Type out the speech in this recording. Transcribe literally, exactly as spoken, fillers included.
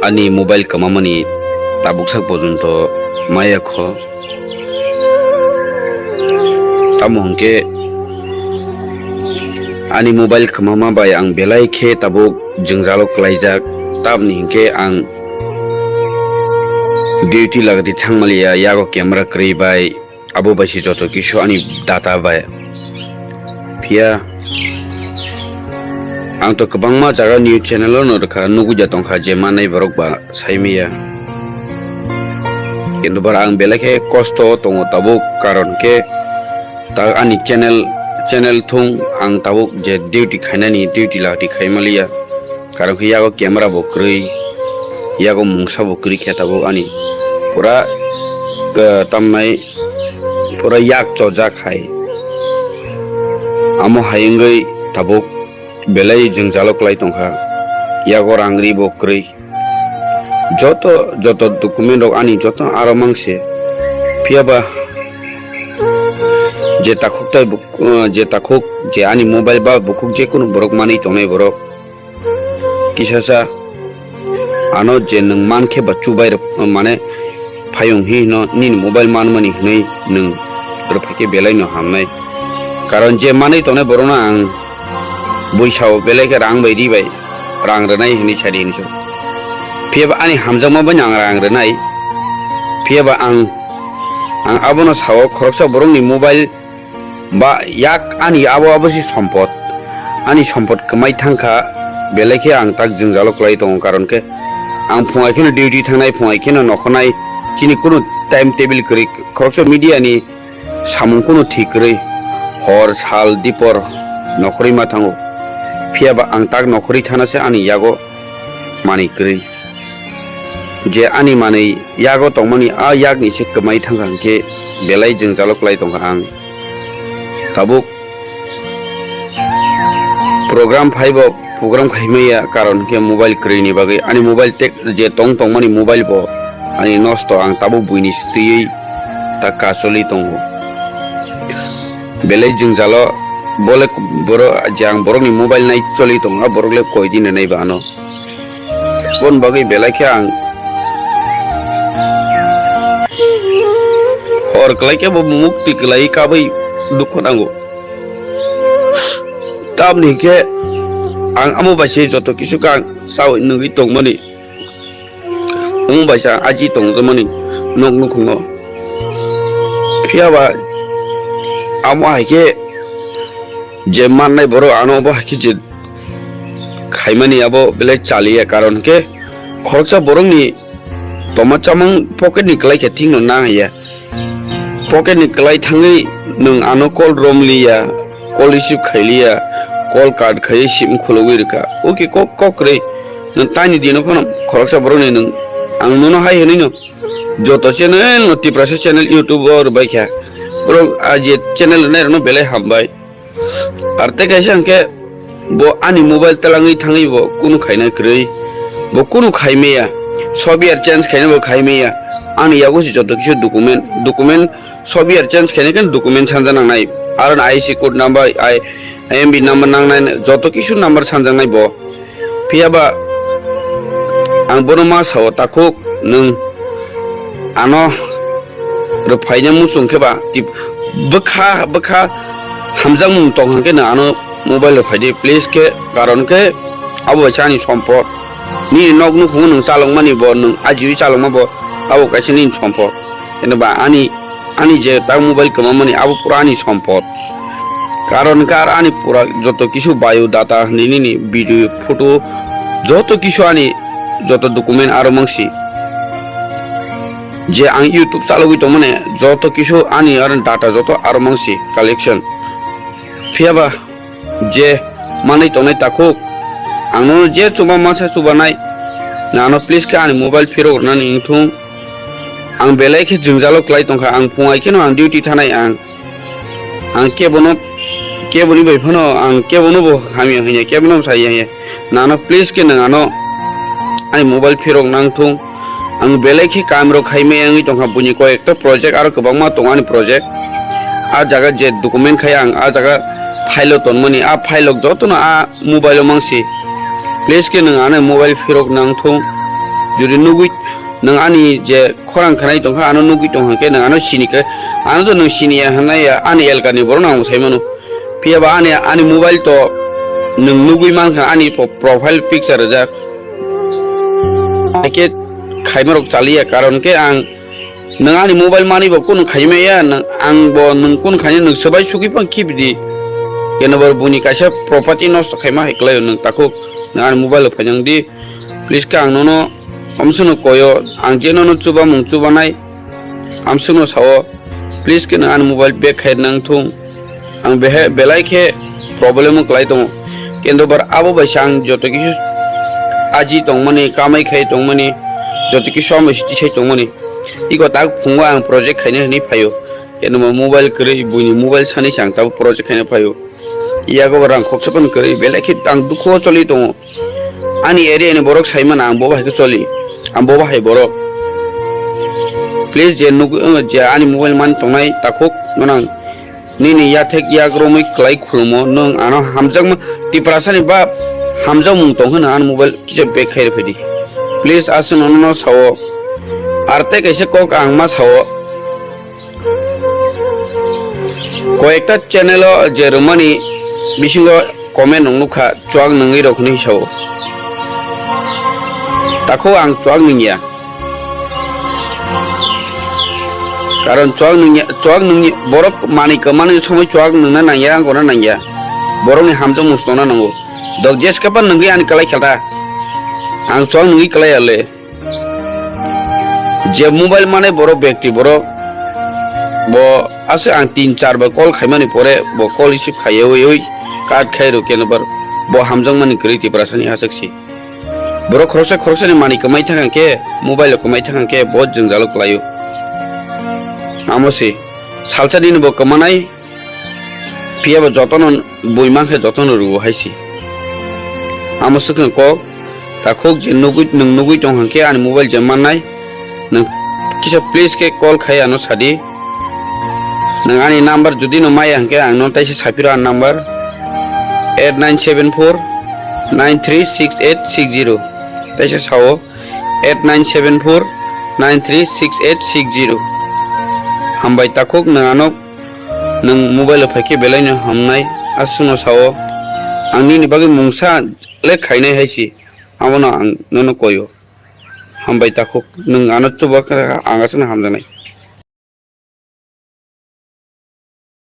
ani mobile kwmamani tabuksa porjonto maya kho. Tamo hwnkhe ani mobile kwmama bai ang belai khe tabuk jwngjalo kwlaijak, tamni hwnkhe ang duty lagadi thangmaliya, yago camera kwrwi bai. Abo bai se joto kisu ani data bai. Phiya ang to kwbangma jaga news channel no rwkha, nugwi da tongkha je manai borok ba sai maya. Kintu bar ang belai khe kosto tongo tabuk, karon khe ta ani channel, channel thung ang tabuk je duty khainani, duty lagadi khaimaliya. Karon khe yago camera bo kwrwi, yago mungsa bo kwrwi khe tabuk ani pura, eh, tamnai pura yak chojak hai. Amo hai wngwi tabuk belai jwngjalo kwlai tongkha. Yago rang ri bo kwrwi. Joto, joto document rok ani joto aro mangse. Phiya ba je takhuk tai buk-, eh, je takhuk je ani mobile ba bukhuk je kunu borok manwi tongnai borok. Kisasa ano je nwng mankhe ba chubai rw-, mane phayung hi hino nini mobile manmani hwnwi nwng rwphai khe belai no hamnai. Karon je manwi tongnai borokno ang buisao belai khe rang bai ri bai rang rwnai hwnwi sadi hinwi sa. Phiya ba ani hamjakma bai no ang rang rwnai. Phiya ba ang, ang abono sao khoroksa borokni mobile ba yak ani abo abo si sompot. Ani sompot kwmai thangkha, belai khe ang tak jwngjalo kwlai tongo, karon khe ang phungai kheno duty thangnai, phungai kheno nokhornai, chini kunu time table kwrwi. Khoroksa media ni samung kunu thik kwrwi, hor sal dipor nokhorwi ma thango. Phiya ba ang tak nokhorwi thana se ani yago manwi kwrwi. Je ani manwi yago tongmani a yakni se kwmai thangkha hwnkhe belai jwngjalo kwlai tongkha ang. Tabuk program phaibo program khaimaya karon hwnkhe mobile kwrwini bagwi ani mobile tek je tong tongmani mobile bo ani nosto ang tabuk buini stwiwi ta kacholi tongo. Belai jwngjalo bole borok je ang borokni mobile nai choli tongo, a borok le koi din nai ba ano. Bon bagwi belai khe ang hor kwlai khe bo mukti kwlai kabui dukhu nango. Tamni khe ang amo bai se joto kisu khe ang chaui nugwi tongmani. Omo bai sa aji tongjakmani nok nukhungo. Phiya ba amo hai khe je mannai borok ano bo hai khe je khaimani abo belai chaliya, karon khe khoroksa borokni toma chamung pocket ni kwlai khe thikno nang ya. Pocket ni kwlai thangwi nwng ano call romliya, call receive khailiya, call cut khaiwi sim khulugwi rwkha. O khe kok kok kwrwi nwng taini dino phano khoroksa borokni nwng ang nono hai hwnwi no joto channel no Tiprasa channel YouTube o rwbai kha. Borok a je channel rwnai rokno belai hambai. Ar tei kaisa hwnkhe bo ani mobile twlangwi thangwi bo kunu khaina kwrwi. Bo kunu khai maya. Software change khaina bo khai maya. Ani yago se joto kisu document, document software change khaina khe document sanja nangnai. Aro I C code number, I, I M B number nangnai, joto kisu number sanjaknai bo. Phiya ba ang bono ma sao, takhuk, nwng ano rwphaina muchung khe ba tip bwkha bwkha hamjakmung tong hwn khe nwng ano mobile rwphai di, please khe, karon khe abo bai se ani sompot. Nini nok nukhungo nwng chalokmani bo, nwng ajiwi chalokma bo, abo kaisa nini sompot. Hwnba ani, ani je tak mobile kwmamani abo pura ani sompot. Karon khe ar ani pura joto kisu bio data hwnwi nini video, photo, joto kisu ani joto document aro mangsi. Je ang YouTube chalogwi tongmani joto kisu ani aro data joto aro mangsi collection. Phiya ba je manwi tongnai takhuk, ang nono je chuba masa chubanai, nano please khe ani mobile phirok rwnani wngthung. Ang belai khe jwngjalo kwlai tongkha, ang phungai kheno ang duty thanai ang. Ang kebono, keboni bai phano ang kebono bo hamya hanya, kebono bo saya hanya. Nano please khe nwng ano ani mobile phirok nangthung. Ang belai khe kam rok khai maya wngwi tongkha, buini koi ekta project aro kwbangma tongo ani project. A jaga je document khai ang a jaga file o tonmani, a file rok jotono a mobile o mangsi. Please khe nwng ano mobile phirok nangthung. Jodi nugwi nwng ani je khorang khanai tongkha, ano nugwi tongkha khe nwng ano sini khe, ano to nwng sini ya hwnai ya, ani elkani borok no ang sai mano. Phiya ba ani, ani mobile to nwng nugwi mankha, ani po-, profile picture rijak. Hakhe khaimarok chaliya, karon khe ang nwng ani mobile manwi bo kunu khaimaya, nwng, ang bo nwng kunu khaina nwng swbai sugwi phang khibidi. Keno bo buni kaisa property nosto khaima hai kwlaio nwng takhuk, nwng ani mobile o phainang di. Please khe ang nono omswkno koyo, ang je nono chubamung chubanai, amswkno sao, please khe nwng ani mobile back khai nang thung. Ang behe belai khe problem o kwlai tongo. Kendo bar abo bai se ang joto kisu aji tongmani, kamai khai tongmani, joto kisu amo siti sai tongmani. Iko tak phungo ang project khaina hinwi phaio. Kendo mo mobile kwrwi, buini mobile sani se ang tabuk project khaina phaio. Yago bo rang khoksa phano kwrwi, belai khe ang dukhu o choli tongo. Ani area ni borok sai mano ang bo bai khe choli, ang bo bai borok. Please je nuk-, je ani mobile man tongnai takhuk gwnang. Nini yathek yak romwi kwlai khulumo, nwng ano hamjakma Tiprasani ba hamjakmung tong hwnwi ani mobile kisa back khai rw phaidi. Please aswk nono no sao. Ar tei kaisa kok ang ma sao. Koyekta channel o je rwmani bisingo comment nung nukha, chuak nungwi rok hinwi sao. Takhuk ang chuak nungya. Karon chuak nungya, chuak nungya, borok manwi kwmani somoi chuak nungna nangya, ang gona nangya. Borokni hamjakmung tongna nango. Dok jeske pa nungwi ani kwlai khelta. Ang chuak nungwi kwlai ale. Je mobile mane borok bekti borok bo aswk ang tin char bar call khaimani pore bo call receive khaiyawi wi cut khai rw keno bar bo hamjakmani kwrwi Tiprasani aswk si. Borok khoroksa khoroksani mani kwmai thangkhe mobile o kwmai thangkhe bo jwngjalo kwlaio. Amo si salsa nini bo kwmanai. Phiya bo jotono bui mankhe jotono rwo hai se. Amo swkang kok, takhuk je nugwi, nwng nugwi tong hwnkhe ani mobile je mannai, nwng kisa please khe call khai ano sadi. Nwng ani number jodi no maya hwnkhe ang no taisa saphiro ani number eight nine seven four nine three six eight six zero. Taisa sao eight nine seven four nine three six eight six zero. Hambai takhuk nwng ano Nwng mobile o phaikhe belaino hamnai, aswkno sao, ang nini bagwi mungsa le khainai hai se, abono ang nono koio. Hambai takhuk, nwng ano chuba kha, ang aswkno hamjaknai.